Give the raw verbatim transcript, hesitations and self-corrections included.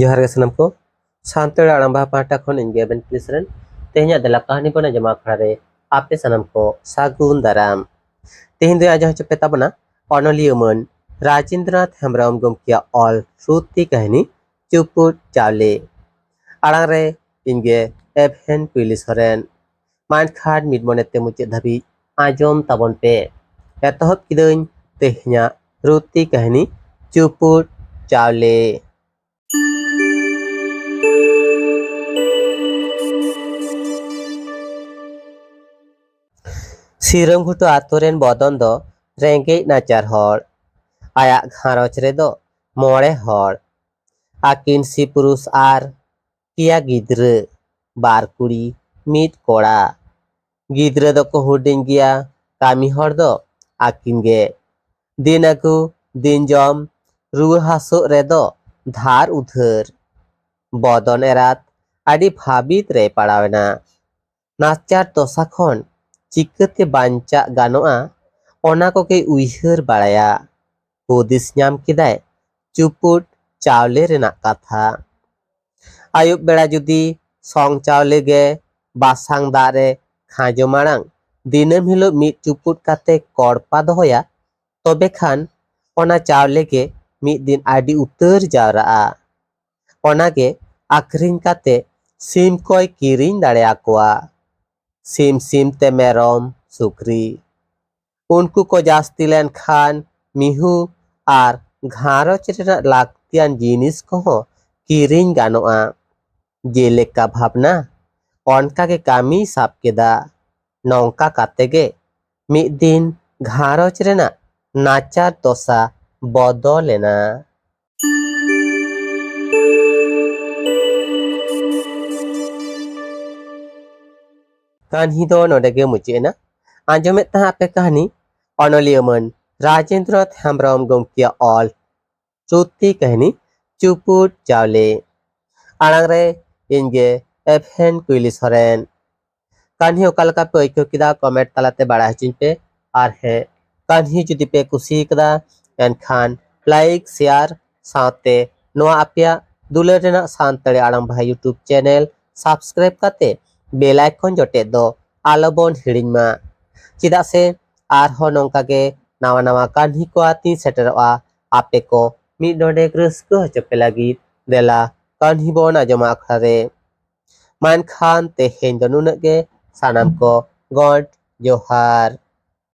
ᱡᱚᱦᱟᱨ ᱜᱮ ᱥᱟᱱᱟᱢ ᱠᱚ᱾ ᱥᱟᱱᱛᱟᱲ ᱟᱲᱟᱝ ᱵᱟᱦᱟ ᱯᱟᱦᱴᱟ ᱠᱷᱚᱱ ᱤᱧ ᱜᱮ ᱮᱵᱷᱮᱱ ᱯᱩᱞᱤᱥ ᱨᱮᱱ ᱛᱮᱦᱮᱧᱟᱜ ᱫᱮᱞᱟ ᱠᱟᱹᱦᱱᱤ ᱵᱚᱱ ᱟᱸᱡᱚᱢᱟ ᱟᱠᱷᱲᱟ ᱨᱮ ᱟᱯᱮ ᱥᱟᱱᱟᱢ ᱠᱚ ᱥᱟᱹᱜᱩᱱ ᱫᱟᱨᱟᱢ᱾ ᱛᱮᱦᱮᱧ ᱫᱚ ᱟᱸᱡᱚᱢ ᱦᱚᱪᱚ ᱯᱮ ᱛᱟᱵᱚᱱᱟ ᱚᱱᱚᱞᱤᱭᱟᱹ ᱢᱟᱹᱱ ᱨᱟᱡᱮᱱᱫᱨᱚᱱᱟᱛᱷ ᱦᱮᱢᱵᱨᱚᱢ ᱜᱚᱢᱠᱮᱭᱟᱜ ᱚᱞ ᱥᱨᱩᱛᱤ ᱠᱟᱹᱦᱱᱤ ᱪᱩᱯᱩᱫ ᱪᱟᱣᱞᱮ᱾ ᱟᱲᱟᱝ ᱨᱮ ᱤᱧ ᱜᱮ ᱮᱵᱷᱮᱱ ᱯᱩᱞᱤᱥ ᱥᱚᱨᱮᱱ᱾ ᱢᱟ ᱮᱱᱠᱷᱟᱱ ᱢᱤᱫ ᱢᱚᱱᱮᱛᱮ ᱢᱩᱪᱟᱹᱫ ᱫᱷᱟᱹᱵᱤᱡ ᱟᱸᱡᱚᱢ ᱛᱟᱵᱚᱱ ᱯᱮ᱾ ᱮᱛᱚᱦᱚᱵ ᱠᱤᱫᱟᱹᱧ ᱛᱮᱦᱮᱧᱟᱜ ᱥᱨᱩᱛᱤ ᱠᱟᱹᱦᱱᱤ ᱪᱩᱯᱩᱫ ᱪᱟᱣᱞᱮ᱾ ᱥᱤᱨᱟᱹᱢ ᱜᱷᱩᱴᱩ ᱟᱛᱳ ᱨᱮᱱ ᱵᱚᱫᱚᱱ ᱫᱚ ᱨᱮᱸᱜᱮᱡ ᱱᱟᱪᱟᱨ ᱦᱚᱲ᱾ ᱟᱭᱟᱜ ᱜᱷᱟᱨᱚᱸᱡᱽ ᱨᱮᱫᱚ ᱢᱚᱬᱮ ᱦᱚᱲ, ᱟᱹᱠᱤᱱ ᱥᱤ ᱯᱩᱨᱩᱥ ᱟᱨ ᱯᱮᱭᱟ ᱜᱤᱫᱽᱨᱟᱹ, ᱵᱟᱨ ᱠᱩᱲᱤ ᱢᱤᱫ ᱠᱚᱲᱟ᱾ ᱜᱤᱫᱽᱨᱟᱹ ᱫᱚᱠᱚ ᱦᱩᱰᱤᱧ ᱜᱮᱭᱟ, ᱠᱟᱹᱢᱤ ᱦᱚᱲ ᱫᱚ ᱟᱹᱠᱤᱱ ᱜᱮ᱾ ᱫᱤᱱ ᱟᱹᱜᱩ ᱫᱤᱱ ᱡᱚᱢ, ᱨᱩᱣᱟᱹ ᱦᱟᱹᱥᱩᱜ ᱨᱮᱫᱚ ᱫᱷᱟᱨ ᱩᱫᱷᱟᱹᱨ᱾ ᱵᱚᱫᱚᱱ ᱮᱨᱟᱛ ᱟᱹᱰᱤ ᱵᱷᱟᱹᱵᱤᱛ ᱨᱮᱭ ᱯᱟᱲᱟᱣ ᱮᱱᱟ᱾ ᱱᱟᱪᱟᱨ ᱫᱚᱥᱟ ᱠᱷᱚᱱ ᱪᱤᱠᱟᱹᱛᱮ ᱵᱟᱧᱪᱟᱜ ᱜᱟᱱᱚᱜᱼᱟ, ᱚᱱᱟ ᱠᱚᱜᱮᱭ ᱩᱭᱦᱟᱹᱨ ᱵᱟᱲᱟᱭᱟ᱾ ᱦᱩᱫᱤᱥ ᱧᱟᱢ ᱠᱮᱫᱟᱭ ᱪᱩᱯᱩᱫ ᱪᱟᱣᱞᱮ ᱨᱮᱱᱟᱜ ᱠᱟᱛᱷᱟ᱾ ᱟᱹᱭᱩᱵ ᱵᱮᱲᱟ ᱡᱩᱫᱤ ᱥᱚᱝ ᱪᱟᱣᱞᱮ ᱜᱮ ᱵᱟᱥᱟᱝ ᱫᱟᱜ ᱨᱮ ᱠᱷᱟᱸᱡᱚ ᱢᱟᱲᱟᱝ ᱫᱤᱱᱟᱹᱢ ᱦᱤᱞᱳᱜ ᱢᱤᱫ ᱪᱩᱯᱩᱫ ᱠᱟᱛᱮ ᱠᱚᱲᱯᱟ ᱫᱚᱦᱚᱭᱟ, ᱛᱚᱵᱮ ᱠᱷᱟᱱ ᱚᱱᱟ ᱪᱟᱣᱞᱮ ᱜᱮ ᱢᱤᱫ ᱫᱤᱱ ᱟᱹᱰᱤ ᱩᱛᱟᱹᱨ ᱡᱟᱣᱨᱟᱜᱼᱟ᱾ ᱚᱱᱟᱜᱮ ᱟᱠᱷᱨᱤᱧ ᱠᱟᱛᱮ ᱥᱤᱢ ᱠᱚᱭ ᱠᱤᱨᱤᱧ ᱫᱟᱲᱮᱭᱟᱠᱚᱣᱟ᱾ ᱥᱤᱢ ᱥᱤᱢ ᱛᱮ ᱢᱮᱨᱚᱢ, ᱥᱩᱠᱨᱤ᱾ ᱩᱱᱠᱩ ᱠᱚ ᱡᱟᱹᱥᱛᱤ ᱞᱮᱱᱠᱷᱟᱱ ᱢᱤᱦᱩ ᱟᱨ ᱜᱷᱟᱨᱚᱸᱡᱽ ᱨᱮᱱᱟᱜ ᱞᱟᱹᱠᱛᱤᱭᱟᱱ ᱡᱤᱱᱤᱥ ᱠᱚᱦᱚᱸ ᱠᱤᱨᱤᱧ ᱜᱟᱱᱚᱜᱼᱟ᱾ ᱡᱮᱞᱮᱠᱟ ᱵᱷᱟᱵᱽᱱᱟ, ᱚᱱᱠᱟ ᱜᱮ ᱠᱟᱹᱢᱤᱭ ᱥᱟᱵ ᱠᱮᱫᱟ᱾ ᱱᱚᱝᱠᱟ ᱠᱟᱛᱮ ᱜᱮ ᱢᱤᱫ ᱫᱤᱱ ᱜᱷᱟᱨᱚᱸᱡᱽ ᱨᱮᱱᱟᱜ ᱱᱟᱪᱟᱨ ᱫᱚᱥᱟ ᱵᱚᱫᱚᱞ ᱮᱱᱟ᱾ ᱠᱟᱹᱦᱱᱤ ᱫᱚ ᱱᱚᱰᱮ ᱜᱮ ᱢᱩᱪᱟᱹᱫ ᱮᱱᱟ᱾ ᱟᱸᱡᱚᱢᱮᱫ ᱛᱟᱦᱮᱸ ᱟᱯᱮ ᱠᱟᱹᱦᱱᱤ ᱚᱱᱚᱞᱤᱭᱟᱹ ᱢᱟᱹᱱ ᱨᱟᱡᱮᱱᱫᱨᱚᱱᱟᱛᱷ ᱦᱮᱢᱵᱨᱚᱢ ᱜᱚᱢᱠᱮᱭᱟᱜ ᱚᱞ ᱥᱨᱩᱛᱤ ᱠᱟᱹᱦᱱᱤ ᱪᱩᱯᱩᱫ ᱪᱟᱣᱞᱮ᱾ ᱟᱲᱟᱝ ᱨᱮ ᱤᱧ ᱜᱮ ᱮᱵᱷᱮᱱ ᱠᱩᱭᱞᱤ ᱥᱚᱨᱮᱱ᱾ ᱠᱟᱹᱦᱱᱤ ᱚᱠᱟ ᱞᱮᱠᱟ ᱯᱮ ᱟᱹᱭᱠᱟᱹᱣ ᱠᱮᱫᱟ, ᱠᱚᱢᱮᱱᱴ ᱛᱟᱞᱟᱛᱮ ᱵᱟᱲᱟᱭ ᱦᱚᱪᱚᱧ ᱯᱮ᱾ ᱟᱨ ᱦᱮᱸ, ᱠᱟᱹᱦᱱᱤ ᱡᱩᱫᱤ ᱯᱮ ᱠᱩᱥᱤ ᱠᱟᱫᱟ, ᱮᱱᱠᱷᱟᱱ ᱞᱟᱭᱤᱠ, ᱥᱮᱭᱟᱨ ᱥᱟᱶᱛᱮ ᱱᱚᱣᱟ ᱟᱯᱮᱭᱟᱜ ᱫᱩᱞᱟᱹᱲ ᱨᱮᱱᱟᱜ ᱥᱟᱱᱛᱟᱲᱤ ᱟᱲᱟᱝ ᱵᱷᱟᱭ YouTube channel subscribe ᱠᱟᱛᱮ bell icon ᱡᱚᱴᱮᱫ ᱫᱚ ᱟᱞᱚᱵᱚᱱ ᱦᱤᱲᱤᱧ ᱢᱟ᱾ ᱪᱮᱫᱟᱜ ᱥᱮ ᱟᱨᱦᱚᱸ ᱱᱚᱝᱠᱟ ᱜᱮ ᱱᱟᱣᱟ ᱱᱟᱣᱟ ᱠᱟᱹᱦᱱᱤ ᱠᱚ ᱟᱛᱤᱧ ᱥᱮᱴᱮᱨᱚᱜᱼᱟ᱾ ᱟᱯᱮ ᱠᱚ ᱢᱤᱫ ᱰᱚᱸᱰᱮᱠ ᱨᱟᱹᱥᱠᱟᱹ ᱦᱚᱪᱚ ᱯᱮ ᱞᱟᱹᱜᱤᱫ ᱫᱮᱞᱟ ᱠᱟᱹᱦᱱᱤ ᱵᱚᱱ ᱟᱸᱡᱚᱢᱟ ᱟᱠᱷᱲᱟ ᱨᱮ᱾ ᱢᱟ ᱮᱱᱠᱷᱟᱱ ᱛᱮᱦᱮᱧ ᱫᱚ ᱱᱩᱱᱟᱹᱜ ᱜᱮ, ᱥᱟᱱᱟᱢ ᱠᱚ ᱜᱚᱰ ᱡᱚᱦᱟᱨ᱾